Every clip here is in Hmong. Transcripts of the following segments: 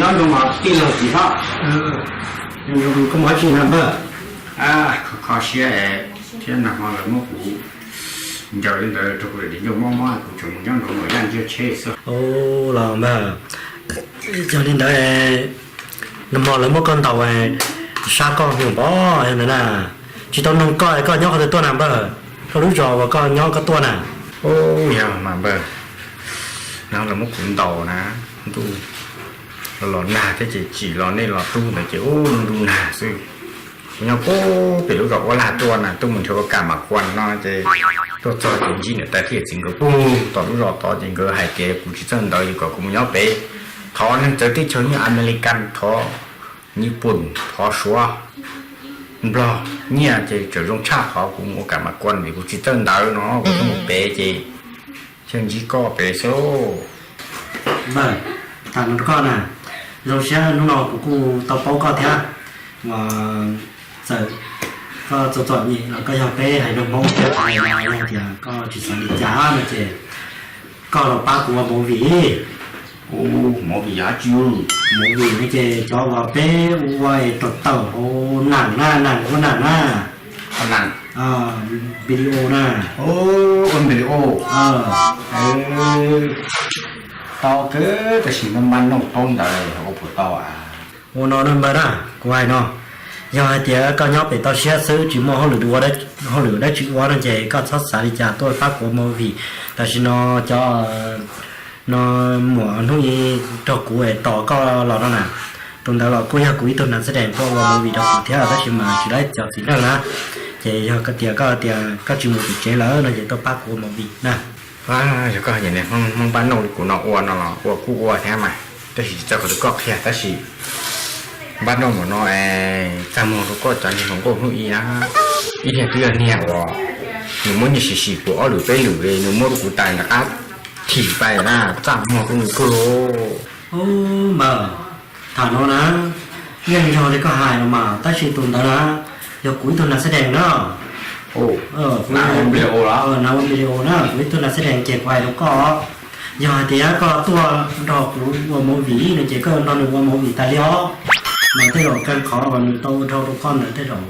Koj mas tij laug Txiv Hlob, koj mus dab tsi na npawg? Kho kho siab thiab, nag hmo lawv muab kuv ncaws li ntawd rau kuv dim ncauj mob mob, kuv tseem mus nyob nraum no yaj nciab tsheb xwb. Ua los npawg, yog li ntawd nag hmo lawv muab koj ntaus, sab koj hu npov yog ntawd na, tsis tau noog koj, koj nyob qhov twg tuaj na npawg? Koj lub zos uas koj nyob koj tuaj na? Ub, yog mas npawg, no lawv muab kuv ntaus na, ntuj, los los nag thiab ces tsim los nej los tub ntawd ces ub, ntuj nag xwb. Kuv nyob puag pem lub zos Uab Lag tuaj na, tuaj mus nrhiav ua kam mas kuas no ces tuaj txog ces ntsib niam tais thiab yawm txiv nkawd puag tom lub zos tod ces nkawd hais tias kuv tsis txawj ntawv ces kom kuv mus nyob pem, thov neeg txawv teb chaws nyob Amelikas, thov Nyij Pooj, thov Suav, Nplog nyiaj ces tseem zoo tshaj qhov kuv mus ua kam mas kuas vim kuv tsis txawj ntawv no, kuv tuaj mus pem ces thiaj ntsib koj pem xwb. Npawg, tham no rau koj na, zoo siab hnub no kuv kuj tau paub koj thiab. Txawm koj txom txom nyem los koj yog peb haiv neeg Hmoob thiab, yog tias koj tsis xav li cas no ces koj los pab kuv ua movie. Movie yog dab tsi? Movie no ces cov uas peb ua tawm tawm hauv nas na, nas ua nas na, video na. Ua video. Tau kawg, tab sis npaj npaj nauj paub ntawd ua puas tau a? Ua no na npawg na, kuv hais no, yog hais tias koj nyob pem toj siab xwb tsis muaj hauj lwm, hauj lwm dab tsi ua no ces koj txhob xav li cas tuaj pab kuv ua movie. Tam sim no cov no muam hnub ib raug kuv tos koj los no na, tus ntawd los kuj yog kuv ib tug nas xab dees tuaj ua movie rau kuv thiab, tab sis mas tsis laib cov txiv neej na. Ces yog tias koj tias koj tsis mus tim tsev lawm no ces tuaj pab kuv ua movie na. Yog koj hais tias Hmoob npaj nauj li kuv no ua no los ua kuj ua thiab mas, tab sis tsis txawj qhov twg koj qhia, tab sis npaj nauj mus no es txaj muag rau koj cov niag hluas nkauj hnub ib na. Ib niag twb yog niag uas nws muab nyiaj sim sim kuv ob lwm peb lwm, nws muab rau kuv tas nram qab thim pais na, txaj muag rau nws kawg. Npawg, tham no na, yeej yog li koj hais los mas, tab sis tus ntawd na yog kuv ib tug nas xab dees na. Nas ua video na, kuv ib tug nas xab dees ces kuv hais rau koj, yog hais tias koj tuaj nrog kuv ua movie no ces koj yuav nrog nws ua movie tas li os. Mas tej zaum kawg qhov uas nws tau ua dhau rau koj ntawd tej zaum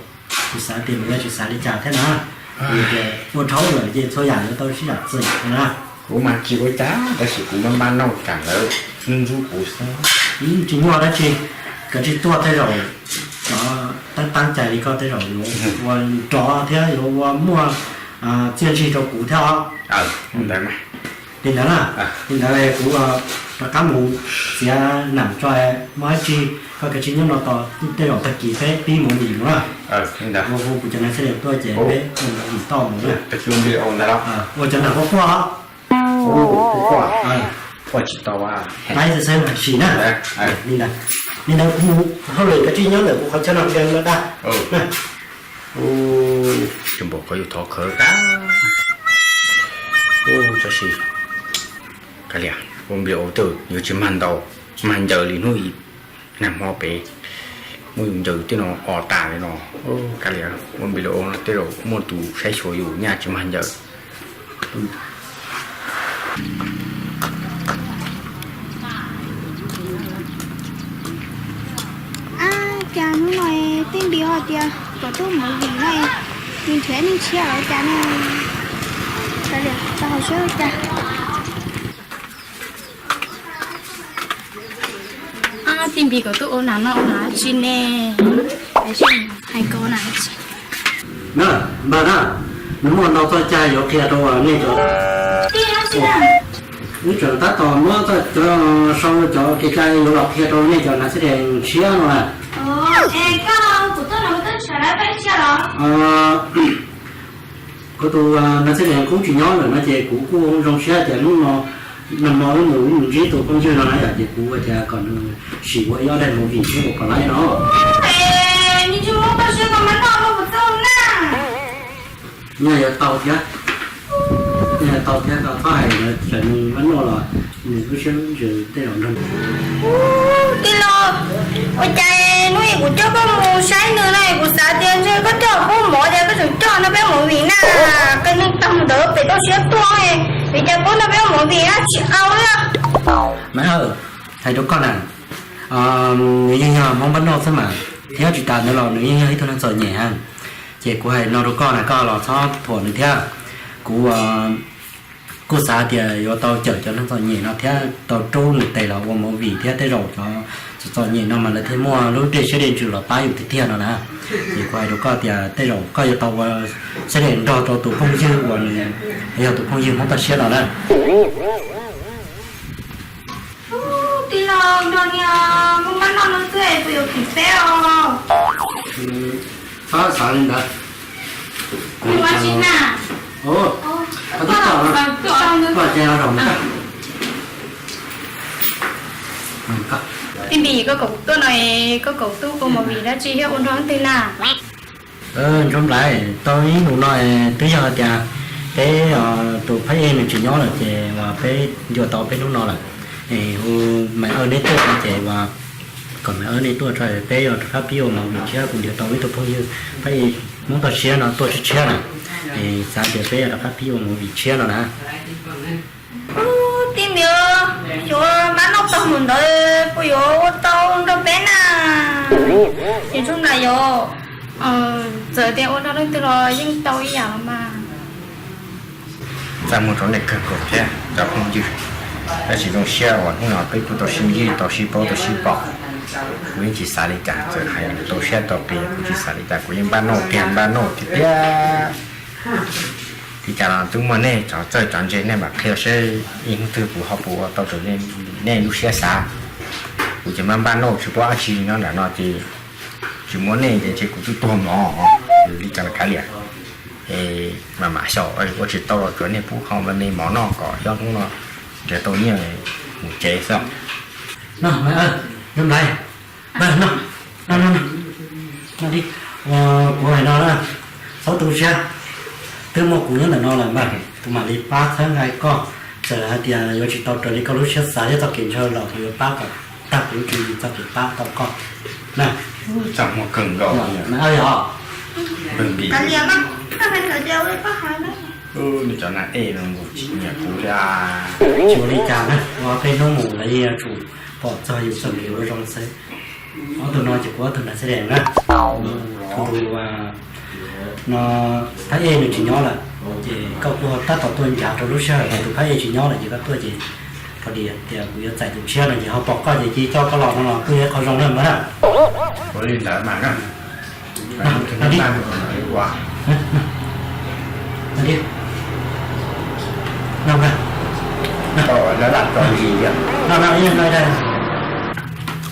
kuv xav tias nws yuav tsis xav li cas thiab na. Vim tias ua dhau lawm ces txhua yam yuav tau sib zam txim na. Kuv mas tsis ua cas, tab sis kuv npaj npaj nauj tsam lawv ntxub kuv xwb. Tsis nyuaj dab tsi, koj tsis tuaj tej zaum cov teeb teeb cai li koj tej zaum yuav ua nrov thiab yuav ua muaj txiaj ntsig rau kuv thiab os. Li ntawd na, li ntawd kuv rov qab mus txiav nam tso, muaj dab tsi koj kav tsij nyob no tos, tej zaum tag kis peb pib movie mus na. Hu kuv cov nas xab dees tuaj ces peb ua movie toj mus na. Ua cov nam quaj quaj, quaj tsis tau, laib xwb xwb sim na. Li ntawd kuv mus hauj lwm, kav tsij nyob ntawm kuv qhov chaw no ntawd dag. Tsis npaum qhov yus thov khawv kab. Tab sis kav liam, ua npli ua tug yuav tsis mag ntaus mag ncaws li hnub ib, nag hmo pem muab yus ncaws tej no o tas li no. Kav liam, ua npli ua no tej zaum muaj tus saib xyuas yus nyaj tsis mag ncaws. Ab, cas hnub no tej npis ho tias kom tuaj mus vim no, nws nrhiav neeg tshiab los cas ne? Tau hauv siab ua cas. Tej npis kom tuaj ua nam no ua nam tsi ne? Hais kom na, npawg na, nws muaj ntau txoj cai yuav qhia rau nej cov, wb tseem tab tom muab cov sau cov kev cai yuav los qhia rau nej cov nas xab dees tshiab no na. Kuv tus nas xab dees qub tsis nyob lawm no ces kuv kuj zoo siab tias hnub no, nag hmo wb mus wb mus ntsib tus phooj ywg no na yom, ces kuv ua cas kom nws sim ua ib ob daim movie thiab ua pom laib no. Nyaj yuav tau thiab, nyaj yuav tau thiab, txhob hais ntawd, txawm nws mab noj los nws lub siab lub ntsws tej zaum nrog. Tij laug, ua cas hnub ib kuv coj koj mus saib nws na, kuv xav tias ntshe koj coj pub mov tias koj tseem coj nrog peb movie na. Qee neeg tag ntawd pem toj siab tuaj, vim tias pub nrog peb movie na tsis au li. Maiv, hais rau koj na, Nws yeej yog Hmoob npab noj xwb mas, thiab tsis tas ntawd los nws yeej yog ib tug neeg txom nyem heev. Ces kuv hais no rau koj na, koj los txhob thuam nws thiab. Kuv kuj xav tias yuav tau cawm cov neeg txom nyem no thiab tau rub nws tes los ua movie thiab, tej zaum cov txom txom nyem no mas lawv thiaj muaj lub dej siab dej ntsws los pab yus tiag tiag no na. Ces kuv hais rau koj tias tej zaum koj yuav tau ua sab dej nrog rau tus phooj ywg uas nws yog tus phooj ywg Hmoob toj siab no na. Tij laug, nrog niag Hmoob npab noj no xwb puas yuav phim peb os? Txhob xav li ntawd. Ua tsis na. Tij Npis, koj kom tuaj no, koj kom tuaj ua movie dab tsi thiab ua nrog leej twg na? Ntsuag Nplaim, tau ib ntus no twb yog tias peb tus phab ej nws tsis nyob lawm ces uas peb yuav tau peb hnub no lawm, es hu Maiv Awj neb tuaj no ces uas kom Maiv Awj neb tuaj tso peb yuav rov qab pib ua movie tshiab, kuv nrhiav tau ib tug phooj ywg phab ej Hmoob toj siab no tuaj tshiab tshiab na, es xav tias peb yuav rov qab pib ua movie tshiab no na. Tij Npis, xyov Npab Noj tau mus ntawd puas yuav ua tau nrog peb na? Ces Ntsuag Nplaim, yog txawm tias ua nrog leej twg los yeej tau ib yam los mas. Txaj muag rau nej kawg nkaus thiab cov phooj ywg, tab sis zoo siab uas hnub no peb kuj tau sib ntsib, tau sib paub, tau sib pom. Kuv yeej tsis xav li cas, txawm hais lus tau siab tau qis kuv tsis xav li cas, kuv yeej npaj noj tiag npaj noj tiag tiag. Li cas los twb muaj nej cov txawj cov ntse nej mam qhia seb ib hnub twg kuv ho puas ua tau raws nej lub siab xav. Kuv ces npaj npaj noj tsis paub dab tsi nyob nram no ces tsis muaj nej ces ntshe kuv twb tuag mlov. Li cas los kav liam, es mam mam xyaum ua tsis tau los tsuav nej pub qho me me mov noj kom xyov hnub no nrhiav tau nyiaj mus tsev xwb. No, Ntsuag Nplaim, no, no, no, no, kuv hais no na, txhob tu siab, twb muaj kuv nyob ntawm no lawm mas kuv mam li pab txhawb nqa koj. Txawm hais tias yuav tsis tau raws li koj lub siab xav thiab txoj kev ntshaw los kuv yuav pab kom tag kuv lub tswv yim txoj kev pab tau koj na. Txaj muag kawg nkaus. Yog, nej cov nas ej no nkaus tsis nyiam kuv li. Tsis ua li cas na, ua peb hnub mus lawv yeej yuav tsum pom txog yus txoj kev ua zoo xwb. Ob tug no ces kuv ob tug nas xab dees na. Tus no phab ej nws tsis nyob lawm, ces koj kuj tab tom tuaj ncav rau lub sij hawm tus phab ej tsis nyob lawm ces koj tuaj ces pho dis tias kuv yuav txais tus tshiab no ces ho pom koj ces cia coj koj los no los kuj yog ib qho zoo na npawg na. Ua li ntawd mas na.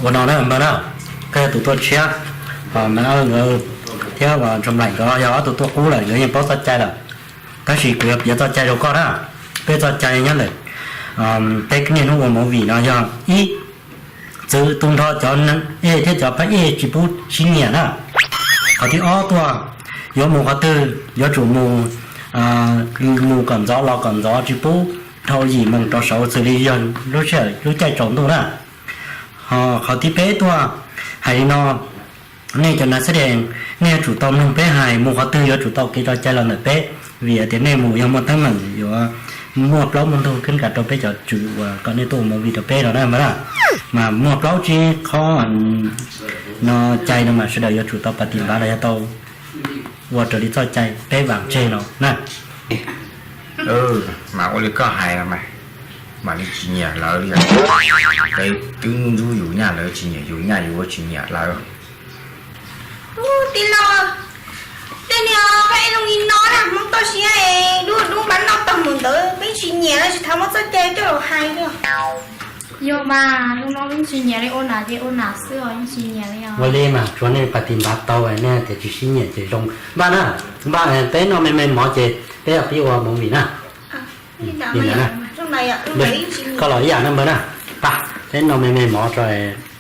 Ua no na npawg na, koj yog tus tuaj tshiab, Maiv Awj nkawd thiab uas Ntsuag Nplaim nkawd yog ob tug tuaj qub lawm, nkawd yeej paub txoj cai lawm. Tab sis kuv yuav piav txoj cai rau koj na. Peb txoj cai nyob ntawm peb niaj hnub ua movie no yog ib, txwv tu nrho cov neeg ej thiab cov phab ej tsis pub sib nyiam na. Qhov thib ob tuaj, yuav mus qhov twg yuav tsum mus, mus kom ntxov los kom ntxov, tsis pub dhau yim moos rov saud xws li yog lub sij hawm lub caij tsaus ntuj na. Ho qhov thib peb tuaj, hais li no, nej cov nas xab dees, nej yuav tsum tau mloog peb hais, mus qhov twg yuav tsum tau kev tso cai los ntawm peb, vim hais tias nej mus yog muaj teeb meem yuav muaj plaub muaj ntug khwb nkas rau peb cov tswv uas kom nej tuaj ua movie rau peb no na npawg na. Mas muaj plaub tsib qhov no cai no mas sawv daws yuav tsum tau pas tis npav los yog tau ua raws li txoj cai peb vam tseg no na. Mas ua li koj hais los mas, mam li tsis nyiam lawv li. Peb twb ntxub yus nyaj, lawv tsis nyiam yus nyaj, yus ua tsis nyiam lawv. Tij laug, tej niag pab ej zoo li no na, Hmoob toj siab, dub dub npab noj tag mus ntawd peb tsis nyiam los tsis txhob muab txoj cai coj los hais li. Yog mas, zoo no yeej tsis nyiam li, ua nam ces ua nam xwb os, yeej tsis nyiam li os. Ua li mas tsuav nej pas tis npav tau, nej tias tsis sib nyiam ces zoo. Npaj na, npaj, peb noj me me mov ces peb pib ua movie na. Koj los ib yam na npawg na. Pab, peb noj me me mov tso,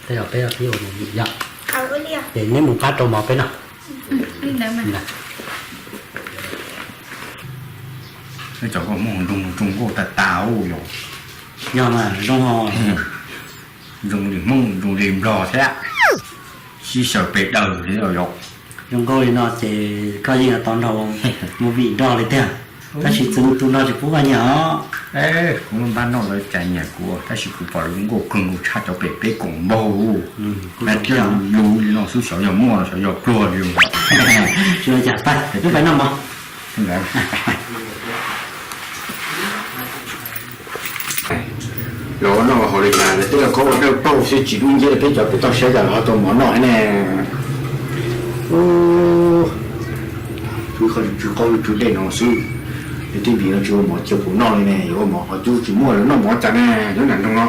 tej zaum peb pib ua movie yom. Ces neb mus phab rau mov peb noj. Cov koj muab zoo zoo nkauj tag tag yom. Yog mas zoo ho. Zoo li Hmoob zoo li Nplog thiab. Sib xyaw pes daws li yom. Zoo nkauj li no ces koj yeej yuav tau nrog movie nrog li tiag. Tab sis txwv tu no tsis pub vaj nyiaj os. Kuv npaj noj los cas nyiam kuv, tab sis kuv pom lawv nkuaj kawg nkaus tshaj cov pem peb koom npaug. Lus li no xwb xyov yog muaj los xyov yog pluag li. Tsis ua cas, pais wb pais noj mov. Los noj haus li cas lawv twb los khaub ua dawj paug xwb tsis dub nciab li peb cov pem toj siab cas los ho tau mov noj thiab ne. Tsw qab tsw dej no xwb, yog tib vim no tsis ua mov cia kuv noj li ne, yuav ua mov qhov cub tsis muaj lawv noj mov cas ne, nyob nram nroog no.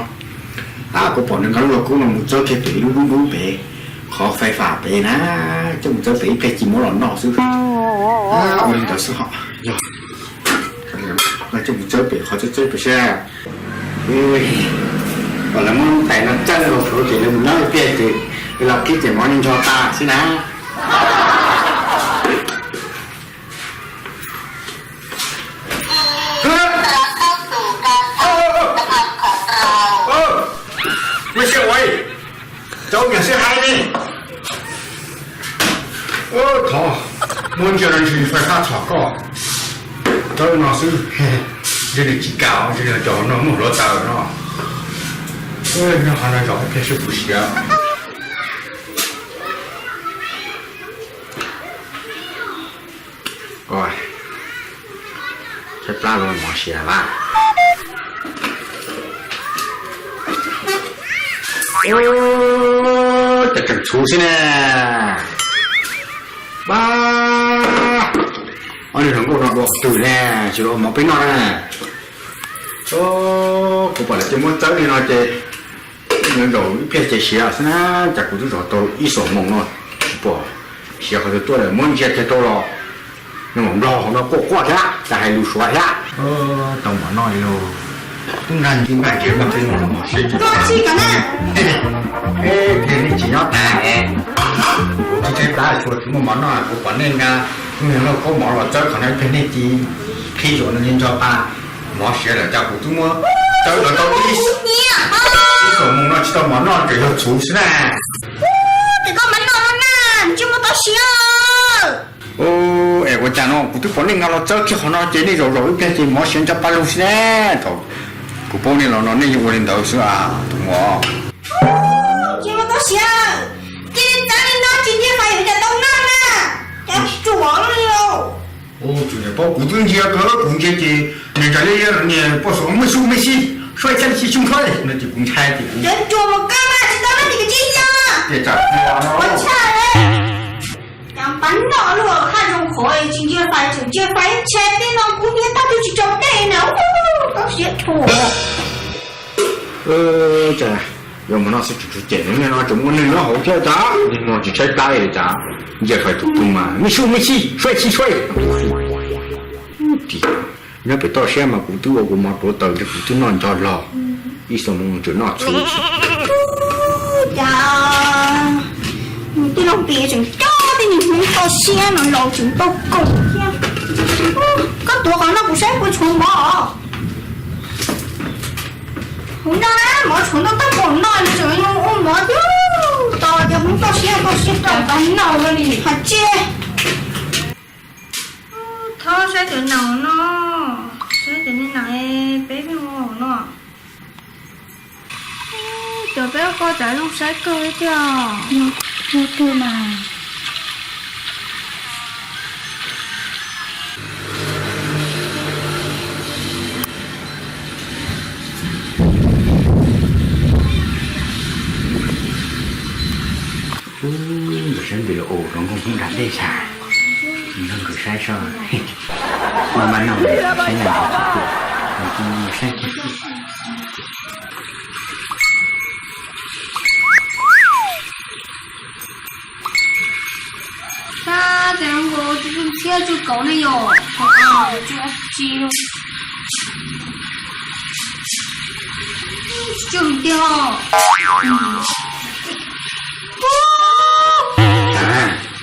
Kuv pom neeg nqa lub lauj kaub no mus txawb kiag pem ib lub dub dub pem qhov fais fam pem na, coj mus txawb pem ib pliag ci muab los noj xwb. Ua li ntawd xwb ho, yog coj mus txawb pem qhov txawb txawb pem seb. Kom lawv muab lub tais no txawb los suav ces lawv mus nyob ib pliag ces los qhib ces mov ncho tas xwb na. Ua siab ua, cov niam sib hais ne. Thov muab ntsia no ntshe fais fab txhom koj. Tawb no xwb, ntshe nws tsis kam, ntshe nws cov no muaj hluav taws no. Nyob qhov no zov ib pliag seb puas siav. Tshaib plab los mov siav lawm. Cas tseem txhuv xwb ne. Pab, ob niag hluas nkauj no dua qhov twg ne, tsis los mov peb noj na. Kuv pom lawv cia muab txawb li no ces nyob zaum ib pliag ces siav xwb na. Cas kuv twb zov tau ib xuab moos no tsis pom siav qhov twg tuaj lawm, muab ntsia kiag rau los nws mam nplog hauv no quaj quaj thiab, cas hais lus suav thiab. Tau mov noj li lauj. Tub nrag nti npaj nrhiav noj peb mus mov siab. Koj tsis kam na. Pliag nej tsis nyob tas, kuv tshaib tshaib plab tsis muaj mov noj, kuv pom nej nqa lub niag lauj kaub mov los txawb qhov no ib pliag nej ci qhib zuav no ncho tas, mov siav lawm cas kuv twb muab txawb los tau ib xuab moos no tsis tau mov noj, tseem yog txhuv xwb na. Ces koj mam noj no na, tsis muaj tau siav. Es ua cas no kuv twb pom nej nqa los txawb kiag qhov no ces nej zaum zaum ib pliag ces mov siav ncho pa lug xwb ne. Thaum kuv paub nej los no nej yeej ua li ntawd xwb a tus muam. Tsis muaj tau siav, cia li txawb li no tsis ntsia fais yuav cas tau noj na. Cas ruam li lauj. Tus niam paub kuv twb ntsia kawg, kuv ntsia ces niag ntsais liab liab niag poj xuam mej xub mej xij suaib txhab xij xyoob khaib no ces kuv ntshai ces kuv ruam mus kab mas tsis tau noj ces koj tsis yog. Ua tshaj li. Cas pab noj lub haj zoo qhov tsis ntsia fais, tseem ntsia fais ntshai tej no kuv niag tag twb tsis tsaus dej na, tau siav thuam. Yog mus noj xwb tsis tshua cem, no tseem muaj neeg nyob hauv thiab cas, niag no tsis tshaib plab li cas, ntsia fais tus twg mas mej xub mej xij suaib xij suaib. Nyob pem toj siab mas kuv twb ua kuv mov tuav taws ntshe kuv twb noj ncho log, ib xuab moos tseem noj txhuv. Cas nws tej laus pem tseem coj tej niag hmoob toj siab no los tseem tau koom thiab. Koj tuav qhov no kuv saib puas tshuav mov. Hauv no na, mov tshuav ntau tag npaum no tseem ua mov thiab. Tos cov hmoob toj siab toj siab rau tau noj li hais tsis. Thaub saib cov nas no, saib cov niag nas peb pheej ua hauv no. Cov peb ua koj cas zoo saib kawg tiag. Yog kawg mas. Nkawd saib npis los ua hluas nkauj Hmoob da dej tshaj, nrog nkawd saib soj. Ua npaj noj saib nyob ntawd tsis pum, saib. Sab tes nkaus tsw ntxhiab tsw kauv ne yom, tsw tsi, tsw tiag.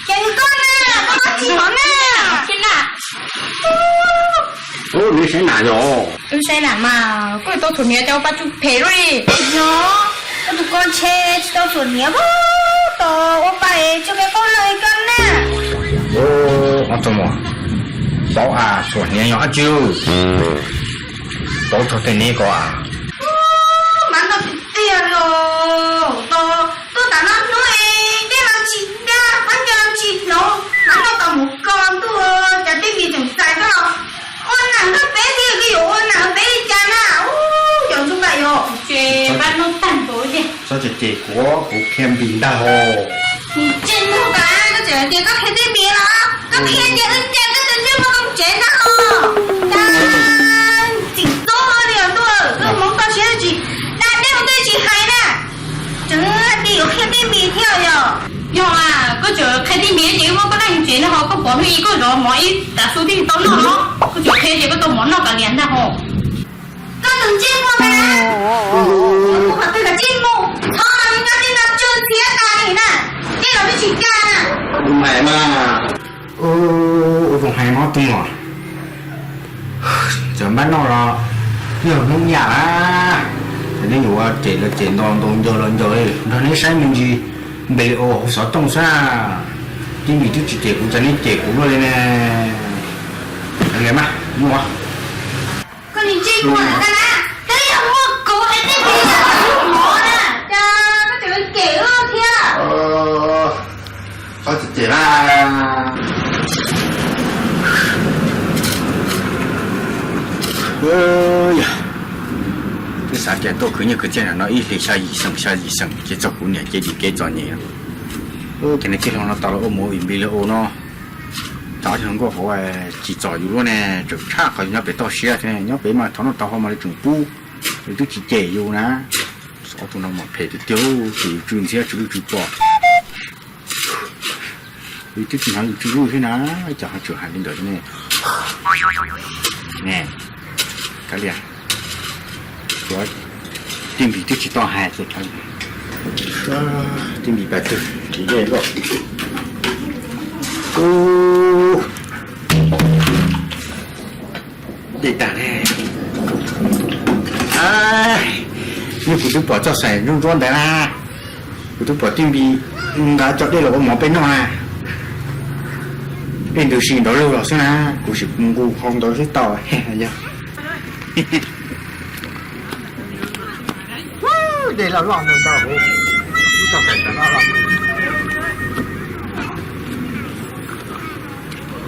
Ces nws koj na, koj tsis hov na. Ub, nws saib nas yom. Wb saib nas mas koj tau txhuam hniav cas ua pa tsw phem luaj li. Yog, koj tus koj ntshe tsis tau txhuam hniav, tos ua pa es tsw qe qaub lawm koj na. Ub, ob txog mas, Paub a, suam hniav yog dab tsi? Paub txog tej neb ko a. Mas no tiag tiag li os, tuaj tas no hnub es dej los tsis dag, pab ncaws los tsis hnov, mas no tau mus ko ntuj, cas tej mis tseem txais koj los ua nam koj peb thiab, koj yuav ua nam peb li cas na? Ub, cov ntsuj npaj yog ces pab no tag npaum li. Txhob cem kuv, kuv qhia npis ntag hos. Ntsej muag tas, koj tseem tias koj qhia tej mis los? Koj qhia tias wb ncaim koj tus ntsej muag mus tsev ntag hos. Cas txim txob li os ntuj, koj hmoov toj siab tsis da dej ua ntej tsis hais na. Tseem hais tias yuav qhia tej mis thiab yog? Yog mas, koj tseem qhia tej mis ces wb muab koj laij mus tsev no hos, koj pom hnub ib koj zov mov ib tav su thiaj tau noj no, koj tseem qhia ces koj tau mov noj kav liam ntag hos. Koj tus ntsej muag na, ua qhov twg kav tsij mus, txhob nyob tej no tsw ntxhiab tas li na, dej los twb tsis dag na. Ua mas, ua zoo hais mov tus muam. Txawm npab noj los yog hnub yam na, ces neb yuav cem los cem, ntaus ntaus ncaws los ncaws, nrog neb saib me ntsis npe ua hauv xov tooj xwb. Tib mis twb tsis cem kuv, cas neb cem kuv luaj li ne? Mas muaj. Koj nim ntsej muag na, twb yog muaj kuv es tej mis yog mov na, cas koj tseem cem wb thiab. Txhob cem cem na. Yog, twb xav tias tuaj khwv nyiaj khwv txiaj no ib hlis xya yim xees xya yim xees ces txog kuv niam ces dim kev txom nyem. Ces nws tij laug no tas los ua mus ua npis li ua no, tas ob tug hluas nkauj hauv tsis txom yus luaj ne, tseem tshaj qhov yus nyob pem toj siab thiab ne. Nyob pem mas thov noj thov haus mas li tseem pub, yus twb tsis cem yus na. Ob tug no mas phem tiag tiag, ces yus tsw ntxhiab tsw lwj tsw pom. Yus twb tsis hnov yus tsw lwj thiab na, cas ho tseem hais li ntawd ne. Ne, kav liam, tij npis twb tsis tau hais ces kav liam. Tij npis pas twg nrhiav dej loj. Ub, dej tag ne. Yog kuv twb pom txoj xaim ntsuab ntsuab ntawd na, kuv twb pom tij npis nqa cov dej los ua mov peb noj na. Dej ntws si nrov lug los xwb na, kuv sim nqus hau ntawd xwb tau. Yog dej loj loj ntau ntau, ib tog pem ntawd loj loj.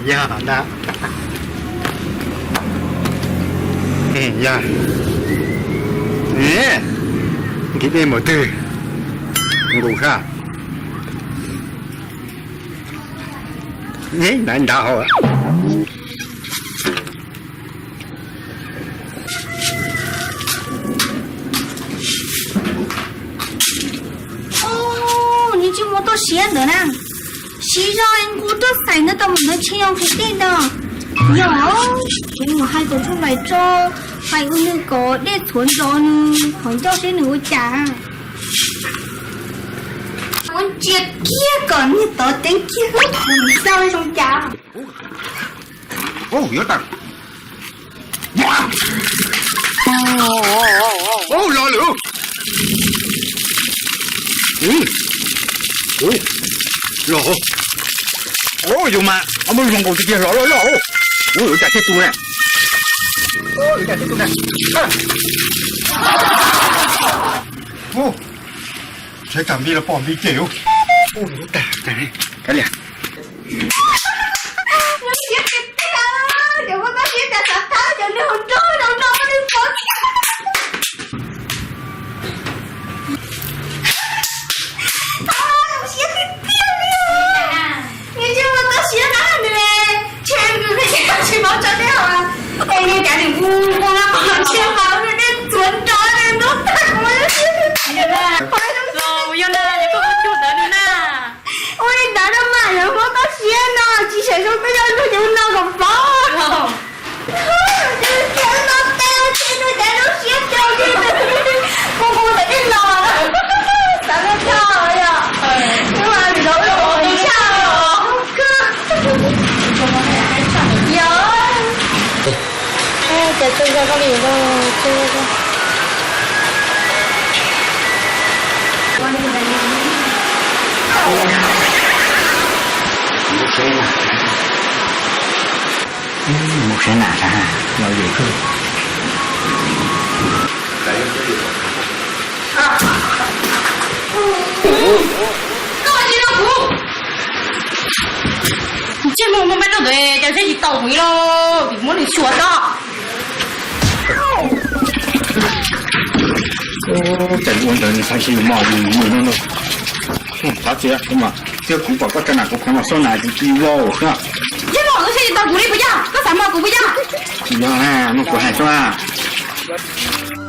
Yog ntag. Yog. Nqhis dej npaum twg, nqus sab. Nrad nrad hauv. Ub, nws tsis muaj toj siab ntawd na. Siv zog nqus toj xaim ntawd tau mus ntawd tsis yog nqhis dej ntag. Yog, ces mus hais kom tsuj vais tso, hais ua nws kom dej txhuav nrov nws qhov ncauj seb nws ua cas. Ua ntsia kiag kom niag tod ceev kiag, xyov zoo cas. Ub, yuav tawm. Ub, los lawm. Los. Ub, yus mas ob lub zoo nkaus tiag tiag, los loj loj. Ub, yuav cas thiaj tu ne. Ub, yuav cas thiaj tu ne. Ub, saib tas npib los pom npib cem ub. Ub, tag, kav liam. Siab tiag tiag, cov muaj toj siab cas xav thab cov neeg hauv nroog no no li pov. Siab tiag tiag li. Nws tsis muaj toj siab na nws, ntshe nws tsis paub tso dej hauv. Es nws cav nws hu hu no qhov ntshe mas nws dej txhuav nrov nws ntub tag kuv siab tiag tiag. Yog na, yog koj ua cuag ntawd nws na. Ua li ntawd no mas yog muaj toj siab no. Qhia nam los yus khwb. Koj tsis tau kuv. Kuv tseg muag muaj npaj rau ntawd cas tsis tau kuv li los vim muab nws xyuas tau. Cas ua ntawd nws xav ntshe yus mos yus mus no no. Xav tsis mas twb kuv kom koj tsa nam kuv kheev mas xoj nam kuv tsis vau xwb. Yog los koj tsis tau kuv li puas yog? Koj xav mos kuv puas yog? Tsis yog na, no kuv hais xwb.